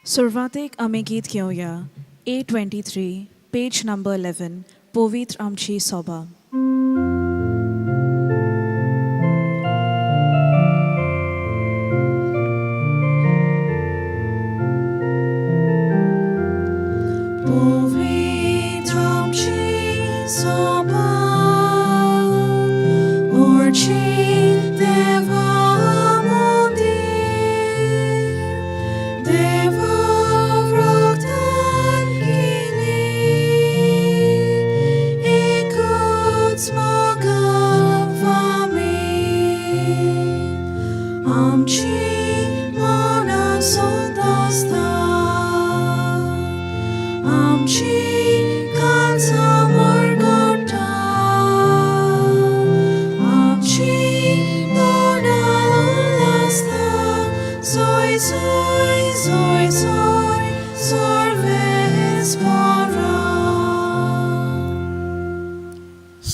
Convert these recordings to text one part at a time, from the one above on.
सुरवातेक आमी गीत घेवया A 23, page number 11, पवित्र आमची सोबा. पवित्र आमची सोबा, उरची देवा मदीं, देवा रक्तान केली, एकूच मागाव आमी, आमची मनां संतोसता, आमची काळजां मरगटा, आमची दोळां उल्हासता, जोय जोय जोय जोय सर्वेस्पोरा.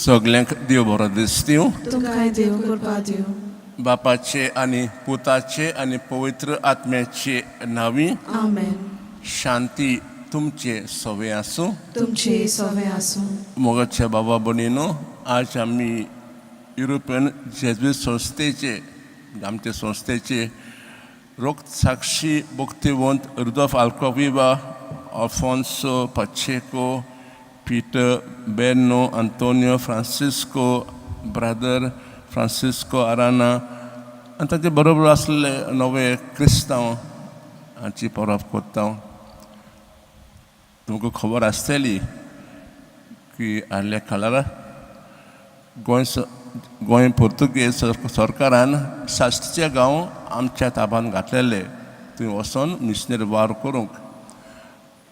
सगल्यांक देव बरो दिसतीव. तुमकांय देव कृपा दिवं. बापाचे आनी पुताचे आनी पवित्र आत्म्याचे नांवी. आमेन. शांती तुमचे सवे आसूं. तुमचे सोवे आसूं. मोगाच्या बाबा भयणीनो, आज आमी युरोपियन जेज्वीत संस्थेचे, आमचे संस्थेचे रोगसाक्षी भक्तिवंत Rudolf Acquaviva, Alfonso Pacheco, Peter Berno, Antonio Francisco, brother Francisco Arana आनी ताचे बरोबर आसले नवे क्रिस्तांव हांची परब करता. तुमकां खबर आसतली की आदल्या काळार गोंय पुर्तुगेज सरकारान साश्टीचे गांव आमच्या ताब्यांत घातलेले, थंय वचोन मिशनरी वावर करूंक.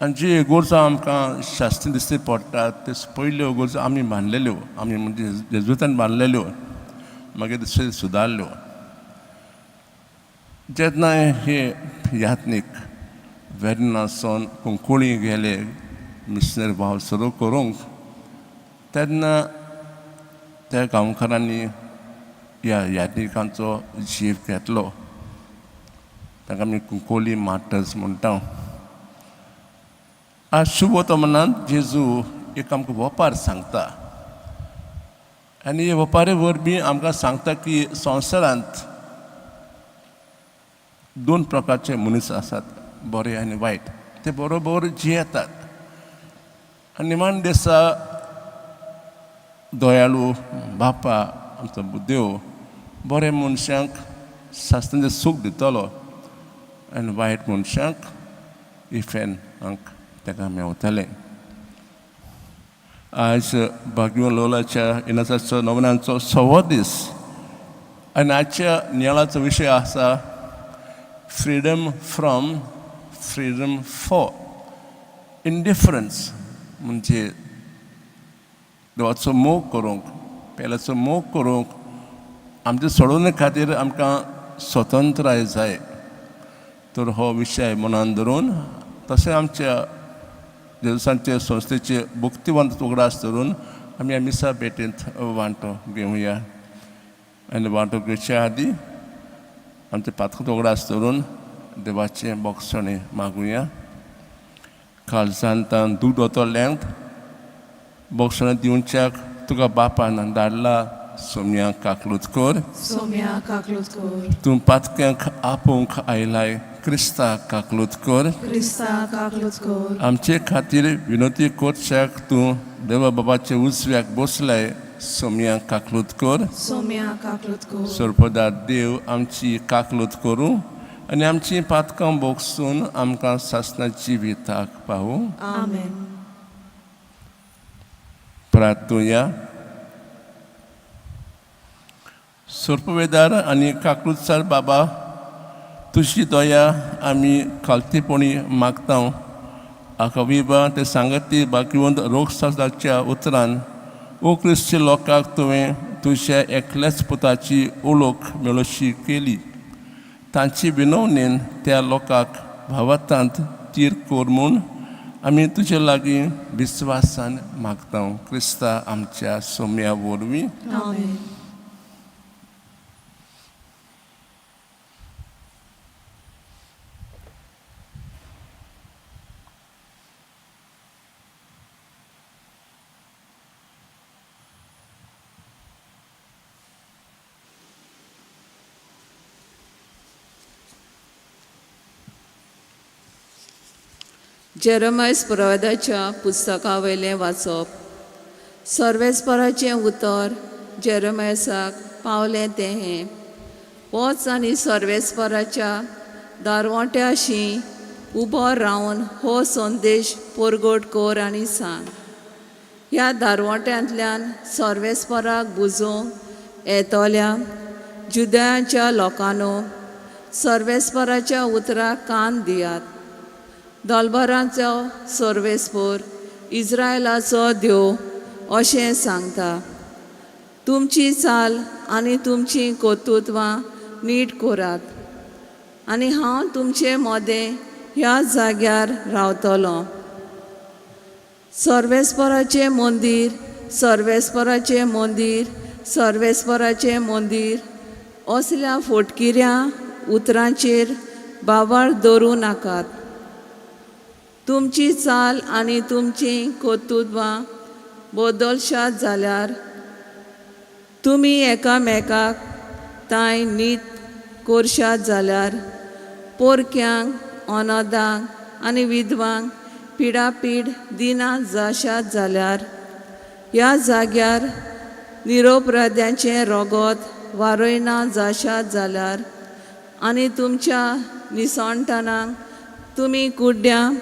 आनी जी इगर्जो आमकां साश्टीन दिश्टी पडटात, त्यो पयल्यो इगर्जो आमी बांदलेल्यो, आमी म्हणजे जेजुतान बांदलेल्यो, मागीर दुसऱ्यो सुदारल्यो. जेन्ना हे यात्नीक वेर्नासून कुंकळी गेले मिशनरी वावर सुरू करूंक, तेन्ना त्या गांवकारांनी ह्या यात्निकांचो जीव घेतलो. ताका आमी कुंकोली मार्टर्स म्हणटा. आज शुभवर्तमानांत जेजू एक आमकां वपार सांगता आनी हे वपारे वरवीं आमकां सांगता की संवसारांत दोन प्रकारचे मनीस आसात, बरे आनी वायट. ते बरोबर जियेतात आनी निमाण दिसा दयाळू बापा आमचो देव बरे मनशांक सासणाचें सूख दितलो आनी वायट मनशांक इफेर्नाक ताका मेवतलें. आज भाग्यो लोलाच्या इनासाचो नवनांचो सवो दीस आनी आजच्या नियाळाचो विशय आसा freedom from, freedom for. Indifference म्हणजे देवाचो मोग करूंक, पेल्याचो मोग करूंक, आमचे सोडोवणे खातीर आमकां स्वतंत्राय जाय. तर हो विशय मनान धरून, तशें आमच्या जेजुसांचे संस्थेचे भक्तिवंत उगडास धरून आमी ह्या मिसा भेटेंत वांटो घेवया. आनी वांटो घेवच्या आदीं आमचे पातक उगडास धरून देवाचें बोगसणें मागुया. काळजांत दूद वतल्यांक बोगसणें दिवच्याक तुका बापान धाडला, सोम्या काकलूत कर. सोम्या काकलूत कर. तूं पातक्यांक आपोवंक आयलाय, क्रिस्ता काकलूत कर. क्रिस्ता काकलूत कर. आमचे खातीर विनोती करच्याक तूं देवा बाबाचे उजव्याक बसलाय, सोम्या काकलूत कर. सोम्या काकलूत कर. सर्पदा देव आमची काकलूत करूं आनी आमची पातकां बोगसून आमकां सासणा जिविताक पावूं. आमेन. प्रार्थुया. सर्पवेदार आनी काकलुतसार बाबा, तुजी दया आमी खालतीपणी मागता. आकाविबा ते सांगती बाकिवंत रोगसाच्या उतरान ओ क्रिस्ती लोकांक तुवें तुज्या एकल्याच पुताची ओळख मेळोशी केली. तांची विनवणेन त्या लोकांक भावार्थांत तीर कर म्हूण आमी तुजे लागीं विस्वासान मागता, क्रिस्ता आमच्या सोम्या वरवीं. आमेन. जेरमायस पुरवदाच्या पुस्तका वयलें वाचप. सर्वेस्पराचें उतर जेरमायसाक पावलें तें हें: वच आनी सर्वेस्पराच्या दारवंट्याशी उबो रावन हो संदेश परगट कर आनी सांग. ह्या दारवंट्यांतल्यान सर्वेस्पराक बुजोवंक येतल्या जुदयाच्या लोकांनो, सर्वेस्पराच्या उतराक कान दियात. दोलबरांचो सर्वेस्पर, इज्रायलाचो देव अशें सांगता, तुमची चाल आनी तुमचीं कर्तृत्वां नीट करात आनी हांव तुमचे मदें ह्या जाग्यार रावतलो. सर्वेस्पराचें मंदीर, सर्वेस्पराचें मंदीर, सर्वेस्पराचें मंदीर असल्या फटकिऱ्या उतरांचेर बावाळ दवरूं नाकात. तुमची चाल आनी तुमचीं कर्तृत्वां बदलशात जाल्यार, तुमी एकामेकाक तांय नीत करशात जाल्यार, पोरक्यांक, अनाथांक आनी विधवांक पिडापीड दिना जाशात जाल्यार, ह्या जाग्यार निरोपराध्यांचें रोगोत वारयना जाशात जाल्यार आनी तुमच्या निसणटणांक तुमी कुड्ड्यां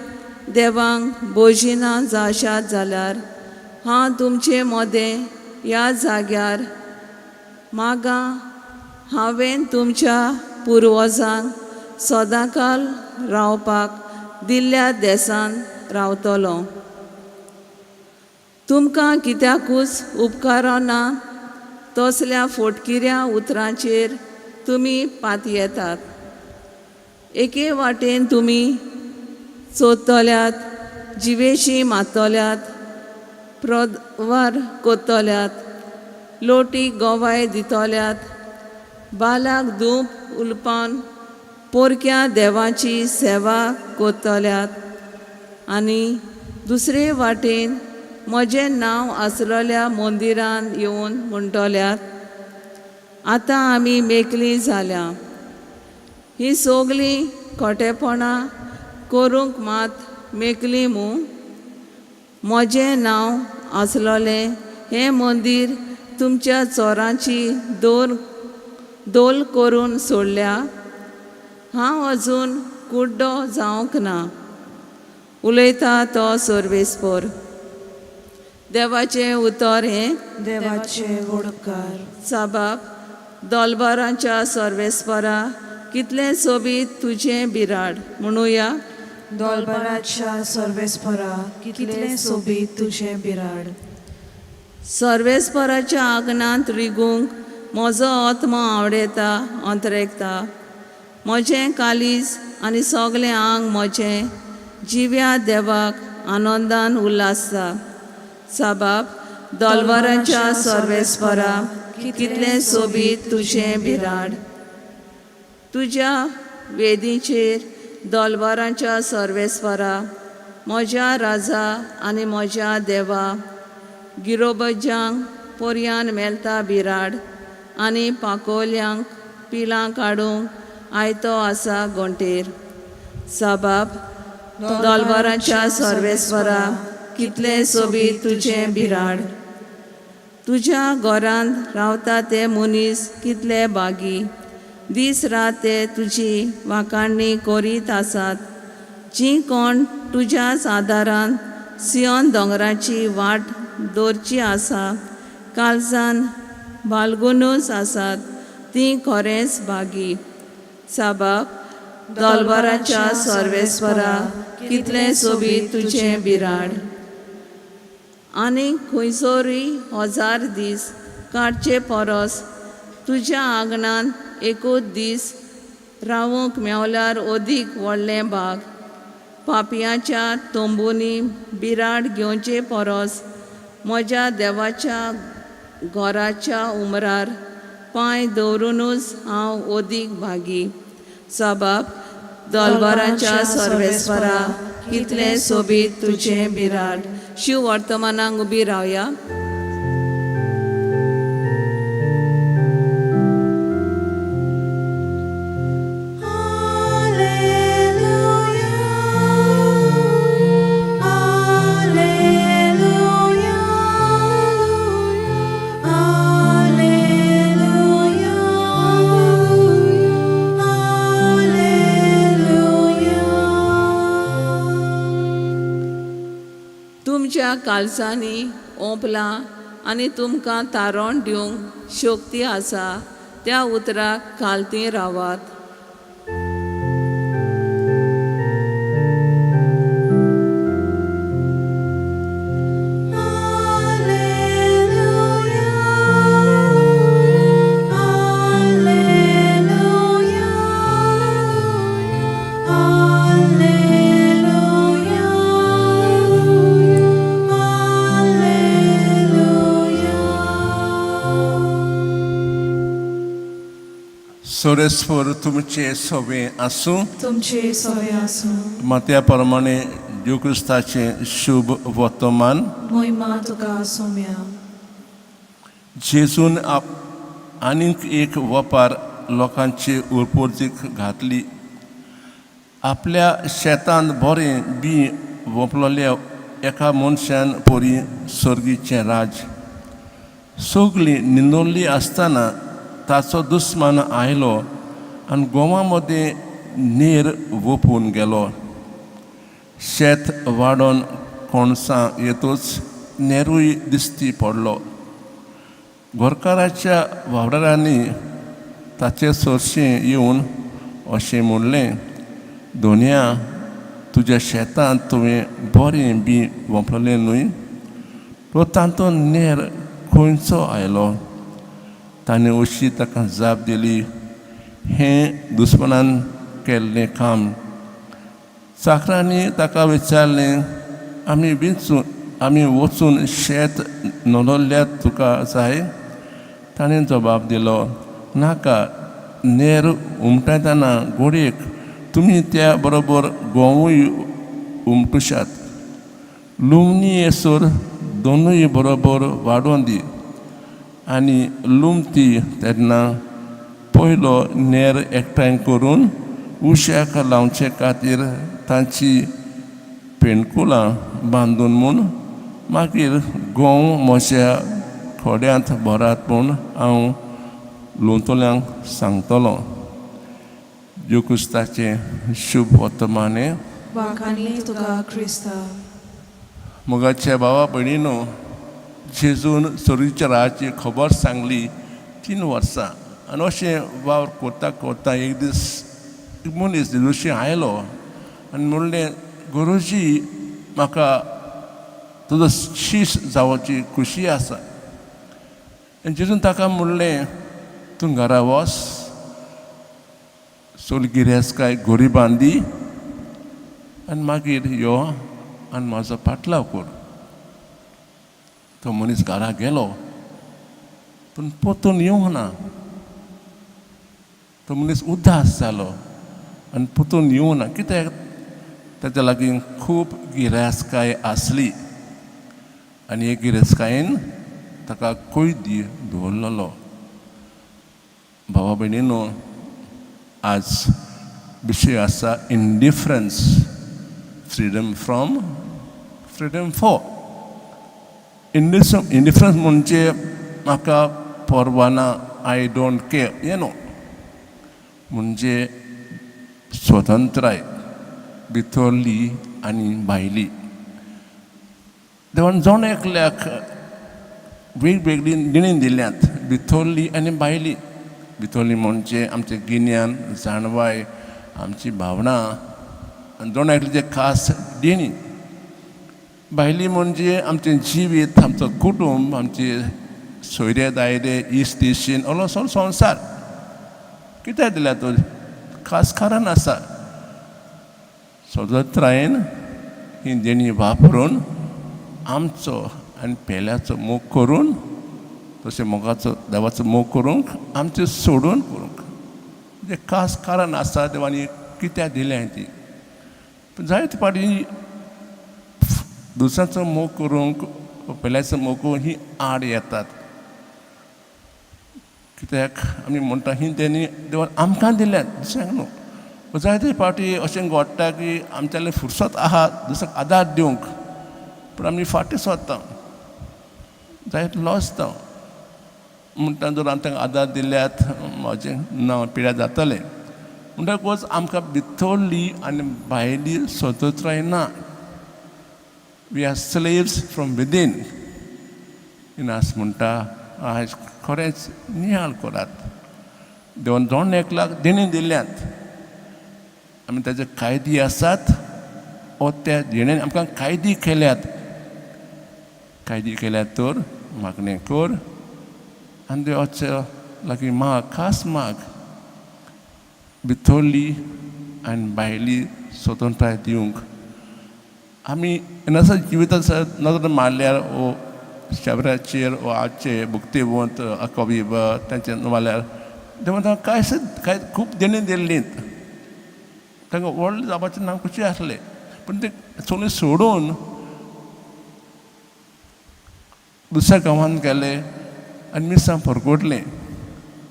देवांक भोजिना जाशात जाल्यार, हांव तुमचे मदें ह्या जाग्यार मागां हांवें तुमच्या पुर्वजांक सदांकाल रावपाक दिल्ल्या देसान रावतलो. तुमकां कित्याकूच उपकारना तसल्या फटकिऱ्या उतरांचेर तुमी पातयेतात. एके वाटेन तुमी चोतल्यात, जिवेशी मातल्यात, प्रवार कोतल्यात, लोटी गवाय दितल्यात, बालाक धूप उलपान पोरक्या देवाची सेवा कोतल्यात आनी दुसरे वाटेन म्हजें नांव आसलेल्या मंदिरान येवन म्हणटल्यात, आतां आमी मेकळीं जाल्या. ही सगळीं खोटेपणां करूंक मात मेकळीं मूं? म्हजें नांव आसलेलें हें मंदीर तुमच्या चोरांची दोर दोल करून सोडल्या. हांव अजून कुड्डो जावंक ना, उलयता तो सर्वेस्पर. देवाचें उतर हें. देवाचे वडकार. साबाब, दोलबारांच्या सर्वेस्परा, कितलें सोबीत तुजें बिराड म्हणुया. दोलबराच्या सर्वेस्परा, कितलें सोबीत तुजें बिराड. सर्वेस्पराच्या आंगणांत रिगूंक म्हजो आत्मो आवडता अंतरेकता. म्हजें कालीज आनी सगळें आंग म्हजें जिव्या देवाक आनंदान उल्हासता. साबाब, दोलबारांच्या सर्वेस्परा, कितलें सोबीत तुजें बिराड. तुज्या वेदीचेर दोलबारांच्या सर्वेस्परा, म्हज्या राजा आनी म्हज्या देवा, गिरोबज्यांक पोरयान मेळटा बिराड आनी पाकोल्यांक पिलां काडूंक आयतो आसा गोंटेर. साबाब, दोलबारांच्या सर्वेस्परा, कितलें सोबीत तुजें बिराड. तुज्या घरांत रावता ते मनीस कितले बागी, दीस रात ते तुजी वाखाणणी करीत आसात. जीं कोण तुज्याच आदारान सियोन दोंगराची वाट दवरची आसा, काळजान बालगुनूच आसात, तीं खरेंच बागी. साबाब, दोलबाराच्या सर्वेस्परा, कितलें सोबीत तुजें बिराड. आनी खंयसरूय हजार दीस काडचे परस तुज्या आंगणांत एकूच दीस रावूंक मेवल्यार अदीक व्हडलें भाग. पापयांच्या तंबूंनी बिराड घेवचे परस म्हज्या देवाच्या घराच्या उमरार पांय दवरुनूच हांव अदीक भागी. साबाब, दोलबारांच्या सर्वेस्परा, कितलें सोबीत तुजें बिराड. शिव वर्तमानाक उबी रावया. काळजांनी ओंपलां आनी तुमकां तारण दिवंक शक्ती आसा त्या उतराक खालती रावात. सोरेस्फोर तुमचे सोवे आसूं. तुमचे सोवे आसूं. मात्या प्रमाणे जेव क्रिस्ताचें शुभ वर्तमान. मोहिमा तुका सोम्या. जेजून आप आनीक एक वपार लोकांचे उरपोर्जीक घातली. आपल्या शेतांत बरें बी वोंपलोल्या एका मनशान परी सर्गीचें राज. सगळीं न्हिदोल्लीं आसतना ताचो दुस्मान आयलो आनी गोवा मदें नेर वोपून गेलो. शेत वाडोन कोणसां येतूच नेरूय दिश्टी पडलो. घरकाराच्या वावरारांनी ताचे सरशीं येवन अशें म्हणलें, दोनया, तुज्या शेतांत तुवें बरें बी वोंपलें न्हय, तो तातूंत नेर खंयचो आयलो? ताणें अशी ताका जाप दिली, हें दुस्मानान केल्लें काम. चाकरांनी ताका विचारलें, आमी विचून आमी वचून शेत नोंदोवल्यार तुका जाय? ताणें जबाब दिलो, नाका, नेर उमटायतना घोडयेक तुमी त्या बरोबर गोंवूय उमटुशात. लुमनी येसर दोनूय बरोबर वाडोवन दी आनी लुमती तेन्ना पयलो नेर एकठांय करून उश्याक लावचे खातीर तांची पेणकुलां बांदून म्हूण मागीर गोंव म्हज्या खोड्यांत भरात म्हूण हांव लुंवतल्यांक सांगतलो. जेजू क्रिस्ताचें शुभ वर्तमाने. वाखाणी तुका क्रिस्ता. मोगाच्या भावा भयणीनो, जेजून सर्गीच्या राजाची खबर सांगली 3 वर्सां आनी अशें वावर करता करता एक दीस एक मनीस जेजूशी आयलो आनी म्हणलें, गुरुजी, म्हाका तुजो शीश जावपाची खुशी आसा. आनी जेजून ताका म्हणलें, तूं घरा वच, सगळी गिरेस्तकाय गरिबान दी आनी मागीर यो आनी म्हाजो पाटलाव कर. तो मनीस घरा गेलो पूण परतून येवंक ना. तो मनीस उदास जालो आनी परतून येवंक ना, कित्याक ताच्या लागीं खूब गिरेस्तकाय आसली आनी हे गिरेस्तकायेन ताका कैदी दवरलेलो. भावा भयणीनो, आज विशय आसा indifference, freedom from, freedom for. Indifference म्हणजे म्हाका पर्वा ना, I don't care हें न्हू, म्हणजे स्वतंत्राय भितरली आनी भायली. देवान जण एकल्याक वेगवेगळी दिणी दिल्यात, भितरली आनी भायली. भितरली म्हणजे आमचें गिन्यान, जाणवाय, आमची भावनां आनी जण एकल्याचे खास दिणी. भायली म्हणजे आमचें जिवीत, आमचो कुटूंब, आमचे सोयरे दायरे, इश्ट इश्टीण, असलो सगळो संवसार. कित्याक दिल्या तो खास कारण आसा. स्वतंत्रायेन ही देणी वापरून आमचो आनी पेल्याचो मोग करून, तशें मोगाचो देवाचो मोग करूंक, आमचें सोडून करूंक जें खास कारण आसा देवानी कित्याक दिलें ती. पूण जायते फावटी दुसऱ्याचो मोग करूंक, पेल्याचो मोग करूंक ही आड येतात, कित्याक आमी म्हणटा ही तेणी देवान आमकां दिल्यात, दुसऱ्यांक न्हू. जायते फावटी अशें घडटा की आमच्याले फुरसत आहा दुसऱ्याक आदार दिवंक, पूण आमी फाटीं सरता, जायत लजता. म्हणटा, जर आमी तांकां आदार दिल्यात म्हजें नांव पिड्यार जातलें. म्हणटकूच आमकां भितरली आनी भायली स्वतंत्राय ना. We are slaves from within. Inas म्हणटा, आयज खरेंच नियाळ करात. देवान जण एकल्याक देणें दिल्यात, आमी ताजे कायदे आसात ओ त्या देण्यान आमकां कायदे केल्यात. कायदे केल्यात तर मागणें कर आनी देवाच्या लागीं माग, खास माग भितरली आनी भायली स्वतंत्रताय दिवंक. आमी इनासा जिविताचो नदर मारल्यार ओ शाबराचेर ओ आजचे भुक्तेवंत कवी तांचे मारल्यार देवान तांकां कांय कांय खूब देणें दिल्लीं. तांकां व्हडलें जावपाचें नांव खुशी आसलें, पूण ते सगळें सोडून दुसऱ्या गांवांत गेले आनी मिरसांग परगटलें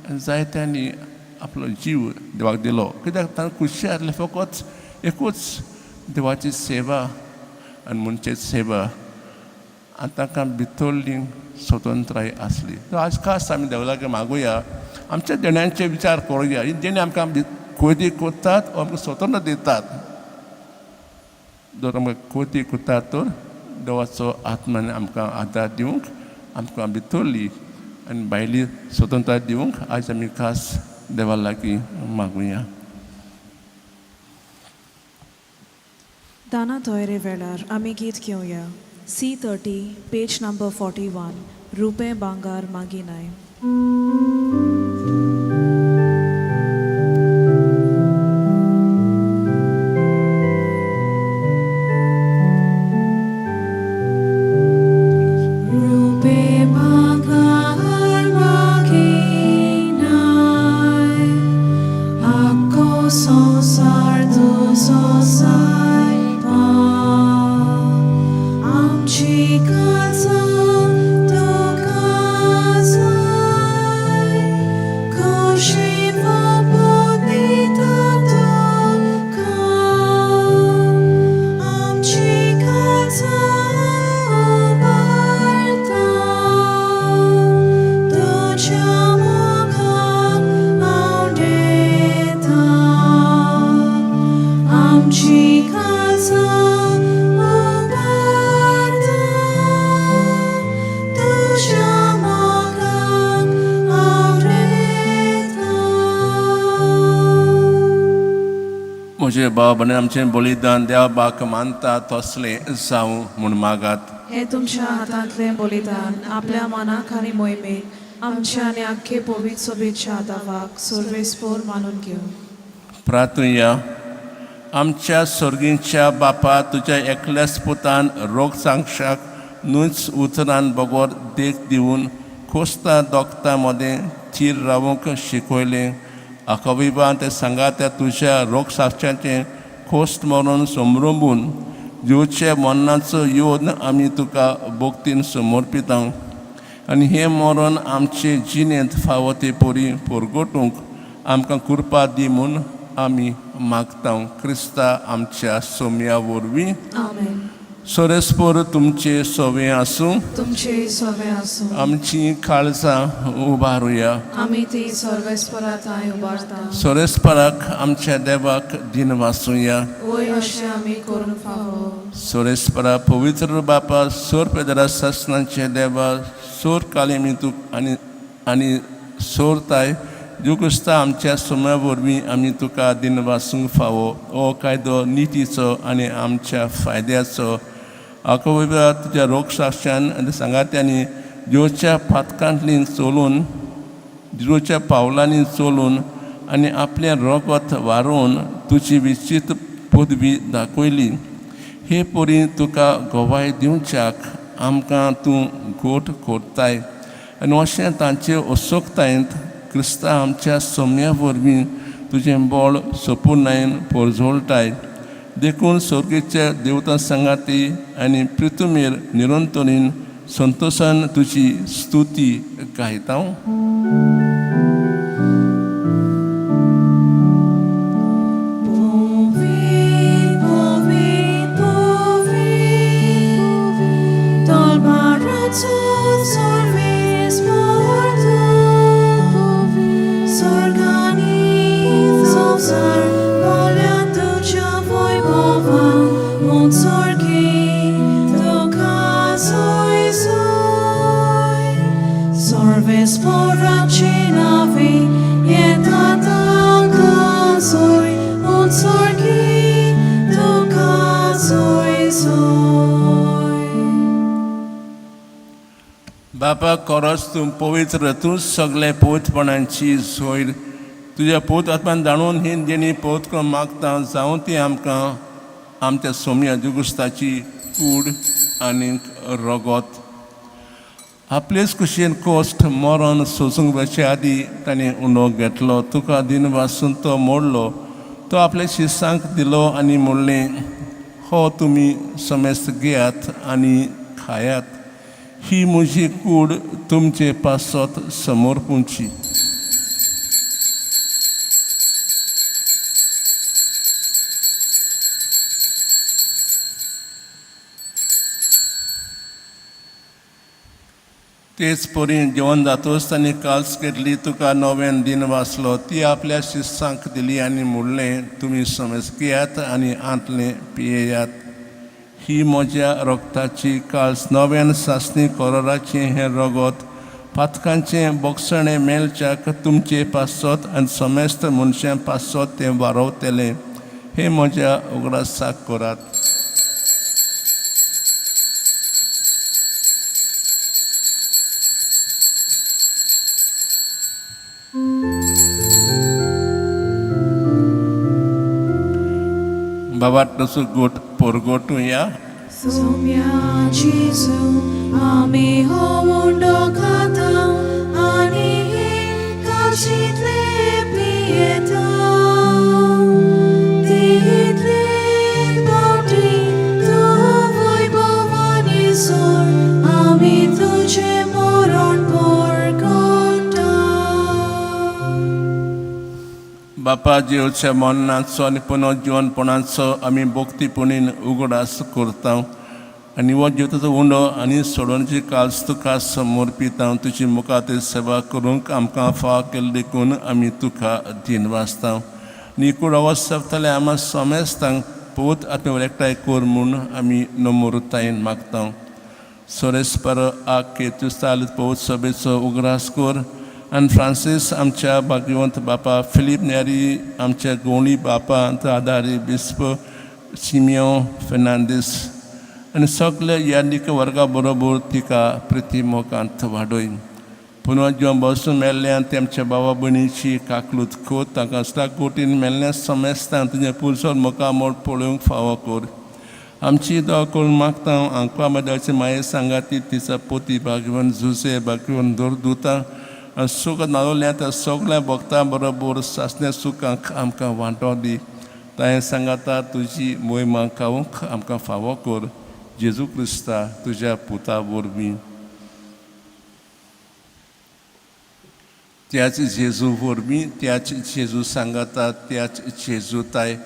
आनी जायत्यांनी आपलो जीव देवाक दिलो. कित्याक तांकां खुशी आसली फकत एकूच, देवाची सेवा आनी मनशाची सेवा, आनी तांकां भितरली स्वतंत्राय आसली. तर आज खास आमी देवा लागीं मागुया, आमच्या देण्यांचे विचार करुया. ही देणी आमकां कोयती करतात ओ आमकां स्वतंत्र दितात. जर आमकां कोयती करतात तर देवाचो आत्मान आमकां आदार दिवंक, आमकां भितरली आनी भायली स्वतंत्रताय दिवंक आयज आमी खास देवा लागीं मागुया. दाना तयारे वेळार आमी गीत घेवया C 30, page number 41, रुपें बांगार मागिनाय. रुपें भांगर मागिनाय, आख्खो संवसार तुजो सायबा, आमची काळजां तुका जाय, खोशी बाबू दिता तुका, आमची काळजां उबारता, तुज्या मोगाक आंवडेता, आमची काळजां उबारता, तुज्या मोगाक आंवडेता. म्हजे बाब आनी आमचें बलिदान देवा बाक मानता तसलें जावं म्हूण मागात. हे तुमच्या हातांतलें बलिदान आपल्या मनाक आनी मोहिमेक आमच्या आनी आख्खे पवित्र सोबेच्या दावाक सर्वेस्पोर मानून घेवं. प्रार्थुया. आमच्या सर्गींच्या बापा, तुज्या एकल्याच पुतान रोग सांगशाक न्हूच उतरान बगर देख दिवन खोसता दोखता मदें थीर रावूंक शिकयलें. आकविबान ते सांगात्या तुज्या रोग साक्षाचें खोस्त मरून समरंबून जिवचे मरणाचो योद्न आमी तुका भक्तीन समर्पिता आनी हें मरण आमचे जिणेंत फावो ते परी परगटूंक आमकां कृपा दी म्हूण आमी मागता, क्रिस्ता आमच्या सोम्या वरवीं. आमेन. सोरेस्पोर तुमचे सोवे आसूं. तुमचे सोवे आसूं. आमची काळजां उबारुया. आमी ती सर्वेस्पराताय उबारता. सोरेस्पराक आमच्या देवाक दिन वासुया. वय, अशें आमी करूंक फावो. सोरेस्परा, पवित्र बापा, सोर पेदरा सासनाचे देवा, सोर कालेमितूक आनी आनी सोरताय जुकुस्ता आमच्या सोम्या वरवीं आमी तुका दिन वासूंक फावो. हो कायदो नितीचो आनी आमच्या फायद्याचो. आकोविबा तुज्या रोगसाक्षान आनी सांगात्यांनी जेवच्या पातकांतली चलून, जिरोच्या पावलांनी चलून आनी आपलें रगत वारोवन तुजी विचित्र पदवी दाखयली. हे परी तुका गवाय दिवच्याक आमकां तूं गोट करताय आनी अशें तांचे असोकतायेंत क्रिस्ता आमच्या सोम्या वरवीं तुजें बळ सपुर्णायेन परजळटाय. देखून सर्गेच्या देवता सांगाती आनी पृथुमेर निरंतरीन संतोशान तुजी स्तुती गायता. Povi, povi, povi, Tolmarazzo solvis morto, Sorgani sovsar, volia tuja voi bovan, Mont sorgi, बापा खरोच तूं पवित्र, तूं सगळे पवित्रपणाची सोयर. तुज्या पवित्र आत्मान जाणून ही देणी पवित्र करून मागता, जावं ती आमकां आमच्या सोम्या जुगुस्ताची कूड आनी रगत. आपलेच कुशीन कोश्ट मरण सोसूंक वचचे आदी ताणें उंडो घेतलो, तुका दिन वासून तो मोडलो, तो आपल्या शिसांक दिलो आनी म्हणलें, हो तुमी समेस्त घेयात आनी खायात, ही म्हजी कूड तुमचे पासत समर्पूंची. तेच परी जेवण जातोच ताणें काल्स घेतली, तुका नव्यान दिन वाचलो, ती आपल्या शिस्सांक दिली आनी म्हणलें, तुमी समेस्त घेयात आनी आंतलें पियेयात, ही म्हज्या रगताची काल्स, नव्यान सासणी कोरोराचें हें रगत पातकांचें बोगसणें मेळच्याक तुमचे पासत आनी समेस्त मनशां पासत तें वारवतलें. हें म्हज्या उगडासाक करात. बाबा तसो गोट पोरगोटूया. सोम्या जेजू, आमी हो उंडो खाता आनी हे काशींतले पियेता. तितले फावटी तूं वैभवानी सोड, आमी तुजें मरण परगटा. बापा, जेवच्या मरणाचो आनी पुनर्जिवनपणाचो आमी भक्तीपुणीन उगडास करता आनी हो जिवताचो उंडो आनी सोडोवण्याची काल्स तुका समर्पिता. तुजी मुखार सेवा करूंक आमकां फाव केल्ली देखून आमी तुका दिनवासता. निकूड अवस्थातले आमा समेस्तांक पवित्र आत्म्या एकठांय कर म्हूण आमी नम्रतायेन मागता. सोरेस्पर आके तुस्ताल पवित्र सभेचो उगडास कर आनी फ्रांसीस आमच्या भाग्यवंत बापा, फिलीप नेरी आमच्या गोंडी बापा, आदारी बिस्प सिमियो फेर्नांदीस आनी सगळे यादीक वर्गा बरोबर तिका प्रिती मोगांत वाडय. पुनर्जिवन बसून मेल्ल्यान ते आमच्या बाबा भयणीची काकलूत खोत तांकां असल्या गोटीन मेल्ल्या समेस्तांक तुजें पुरसोर मुखामोड पळोवंक फावो कर. आमची दवा करून मागता आंकवा मदाचे माये सांगाती तिचा पोती भाग्यवन जुसे भाग्यवन दोर दुता आनी सूख नालोल्या त्या सगळ्या भक्तां बरोबर सासण्या सुखांक आमकां वांटो दी. ताणें सांगाता तुजी मोहिमा खावंक आमकां फावो कर, जेजू क्रिस्ता तुज्या पुता वरवीं. त्याच जेजू वरवीं, त्याच जेजू सांगाता, त्याच जेजू ताय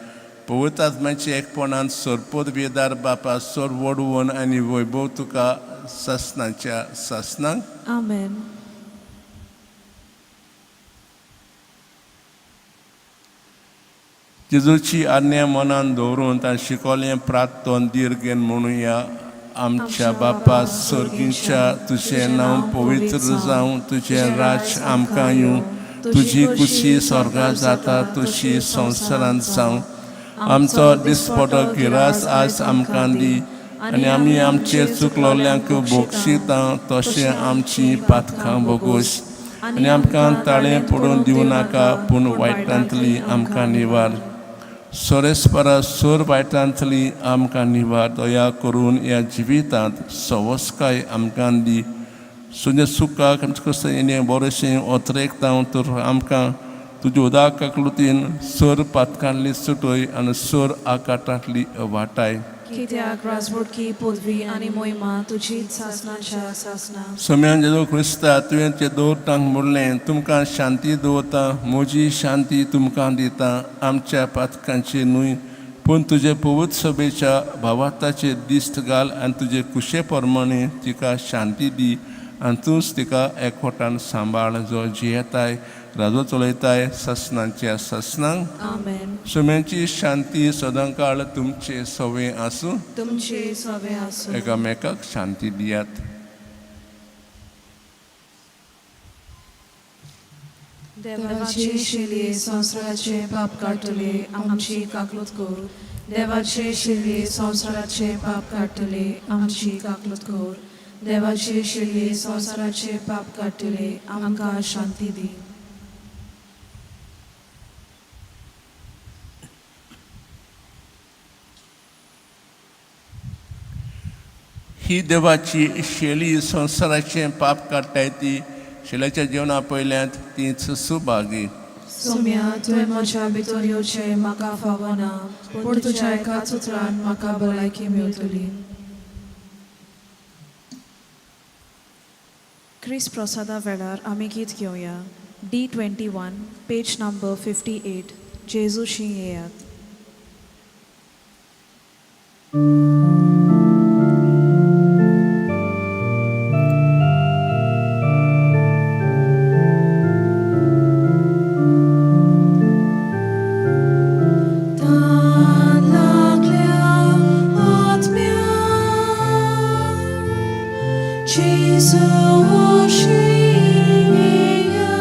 पवित्र आत्म्याचे एकपणान सरपोत वेदार बापा, सोर वडवण आनी वैभव तुका सासनाच्या सासनाक. आमेन. जेजूची आज्ञा मनान दवरून ताणें शिकवलें प्रार्थन दीर्घेन म्हणुया. आमच्या बापा सर्गीच्या, तुजें नांव पवित्र जावं, तुजें राज्य आमकां येवं, तुजी कुशी स्वर्गात जाता तशी संवसारांत जावं. आमचो दिसपटो गिरास आज आमकां दी आनी आमी आमचे चुकलोल्यांक बोगशिता तशें आमची पातकां बोगोश आनी आमकां ताळें पडून दिवं नाका, पूण वायटांतली आमकां निवार. सोरेस्परा सोर वायटांतली आमकां निवार. दया करून ह्या जिवितांत सवस्काय आमकां दी. सुने सुखाक आमचें कसलें बरेंशें ओतरेकता तर आमकां तुज्या उदक काकलुतीन सोर पातकांतली सुटय आनी सोर आकाटांतली वाटाय. कित्याक राजवटकी, पदवी आनी मोहिमा तुजी सासनाच्या सासना. सोम्यान जेजू क्रिस्ता, तुवें ते दवरतांक म्हणलें, तुमकां शांती दवरता, म्हजी शांती तुमकां दिता. आमच्या पातकांची न्हय पूण तुजे पवित्र सभेच्या भावार्थाचे दिश्ट घाल आनी तुजे कुशे प्रमाणे तिका शांती दी आनी तूंच तिका एकवटान सांबाळ, जो जियेताय, राजो चलयताय सासनाच्या सासनाक. आमेन. सोम्याची शांती सदांकाळ तुमचे सवे आसूं. तुमचे सवे आसूं. एकामेकाक शांती दियात. देवाचे शिले संवसाराचे पाप काडटले, आमची काकलूत कर. देवाचे शिले संवसाराचे पाप काडटले, आमची काकलूत कर. देवाचे शिरये संवसाराचे पाप काडटले आमकां शांती दी. ही देवाची शेली संवसाराचें पाप काडटाय ती शेल्याच्या जेवणा पयल्यांत तीच सुभागी. सोम्या, तुवें म्हज्या भितर येवचें म्हाका फावना, पूण तुज्या एकाच उतरान म्हाका भलायकी मेळटली. क्रिस प्रसादा वेळार आमी गीत घेवया D 21, page number 58, जेजूशी येयात. तान लागल्या आत्म्या जेजूशी येया,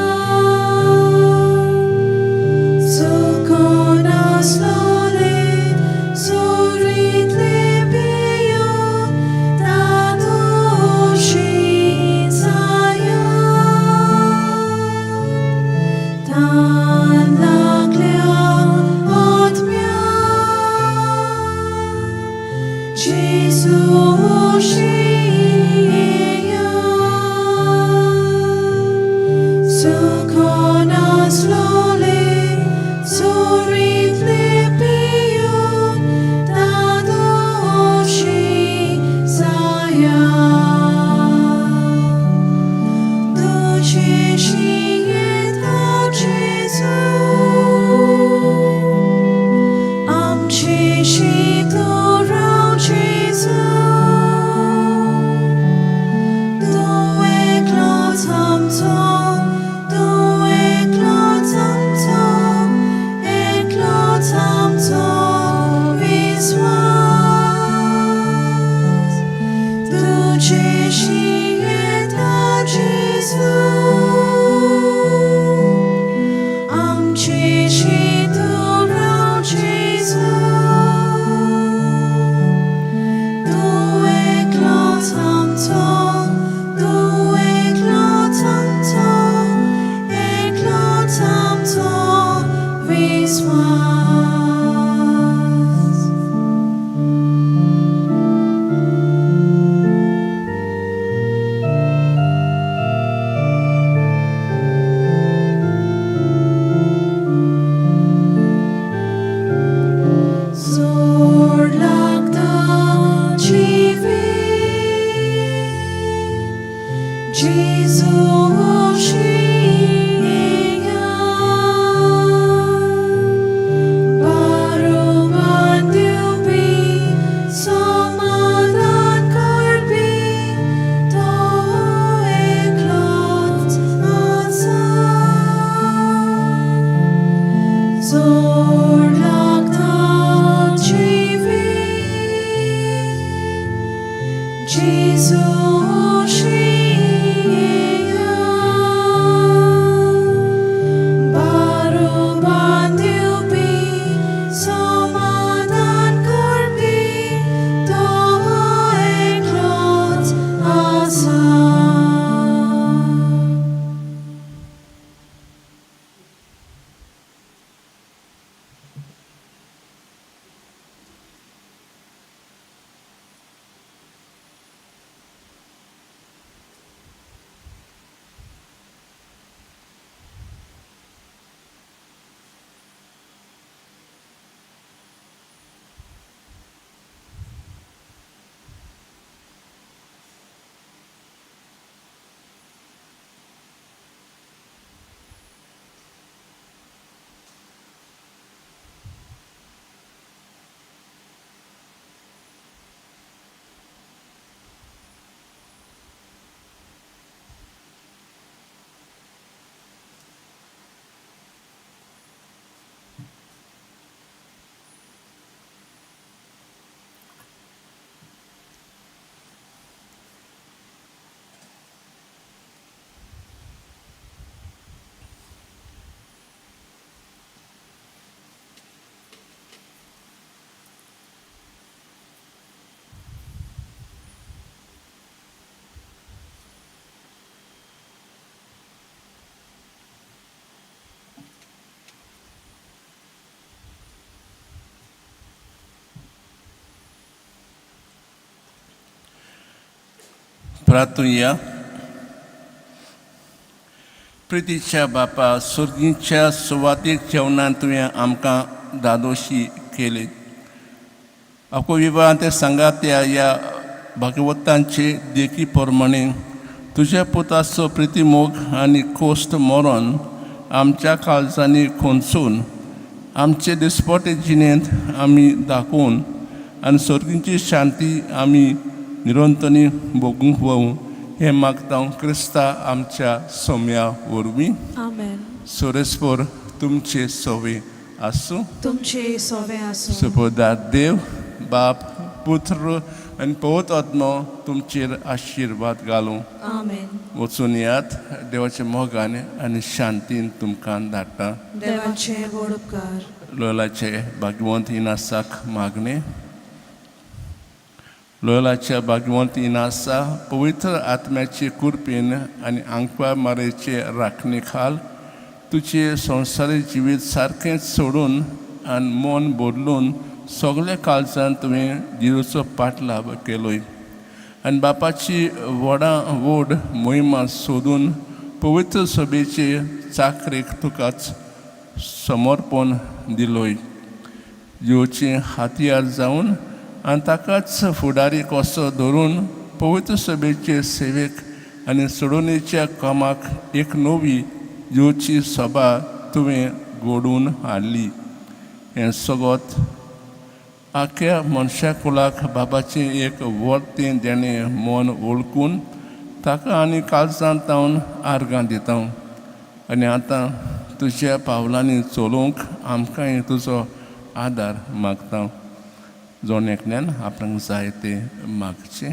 चुकून आसलोले सुरींतले. प्रार्थुया. प्रितीच्या बापा, सुर्गीच्या सुवातेक जेवणान तुवें आमकां दादोशी केली. आको विवाह ते सांगात ह्या भागवतांचे देखी प्रमाणे तुज्या पुताचो प्रितीमोग आनी कोश्ट मरण आमच्या काळजांनी खोंचून आमचे दिसपटे जिणेंत आमी दाखोवन आनी सर्गीची शांती आमी निरंतनी भोगूंक वळूं हें मागता क्रिस्ता आमच्या सोम्या वरवीं. आमेन. सोरेस्पोर तुमचे सोवे आसूं. तुमचे सोवे आसूं. सुपोदार देव बाप, पुत्र आनी पवित्र आत्मो तुमचेर आशिर्वाद घालूं. आमेन. वचून यात, देवाच्या मोगान आनी शांतीन तुमकां धाडटा. देवाचे व्हड उपकार. लोयलाचे भागवंत इनासाक मागणें. लोयलाच्या भागवंत इनासा, पवित्र आत्म्याचे कृपेन आनी आंकवा मारेचे राखणे खाल तुजे संवसारी जिवीत सारकेंच सोडून आनी मन बदलून सगल्या काळजान तुवें जिरूचो पाटलाभ केलोय आनी बापाची व्हडा व्हड मोहिमा सोदून पवित्र सभेचे चाकरेक तुकाच समर्पण दिलोय. जिवचें हातयार जावन आनी ताकाच फुडारी कसो धरून पवित्र सभेचे सेवेक आनी सोडोवणेच्या कामाक एक नवी जिवची सभा तुवें घडोवन हाडली. हें सगत आख्या मनशा कुलाक बाबाचें एक व्हड देणें मन वळखून ताका आनी काळजांत तावन आर्गां दिता. आनी आतां तुज्या पावलांनी चलोवंक आमकांय तुजो आदार मागता. जण एकल्यान आपणाक जाय तें मागचें.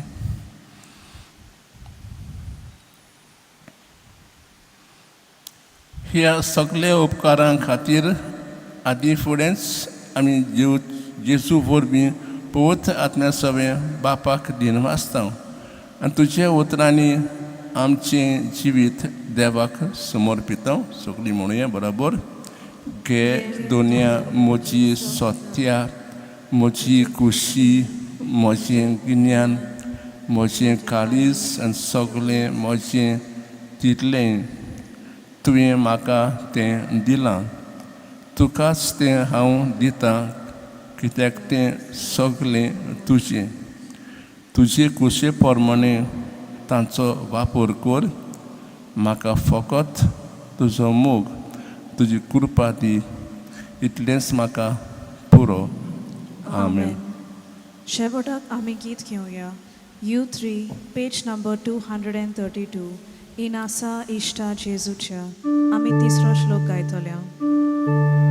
ह्या सगल्या उपकारां खातीर आदीं फुडेंच आमी जेव जेजू वरवीं पवित्र आत्म्या सवें बापाक दिनवासता आनी तुज्या उतरांनी आमचें जिवीत देवाक समर्पिता. सगळीं म्हणुया बरोबर. घे दोनया म्हजी सत्या, म्हजी खुशी, म्हजें गिन्यान, म्हजें काळीज आनी सगळें म्हजें तितलें तुवें म्हाका तें दिलां. तुकाच तें हांव दितां, कित्याक तें सगळें तुजें. तुजे कुशे प्रमाणे तांचो वापर कर. म्हाका फकत तुजो मोग, तुजी कृपा दी, इतलेंच म्हाका पुरो. आमेन. शेवटाक आमी गीत घेवया. U 3, page number 232, इनासा इश्टा जेजूच्या. आमी तिसरो श्लोक गायतल्या.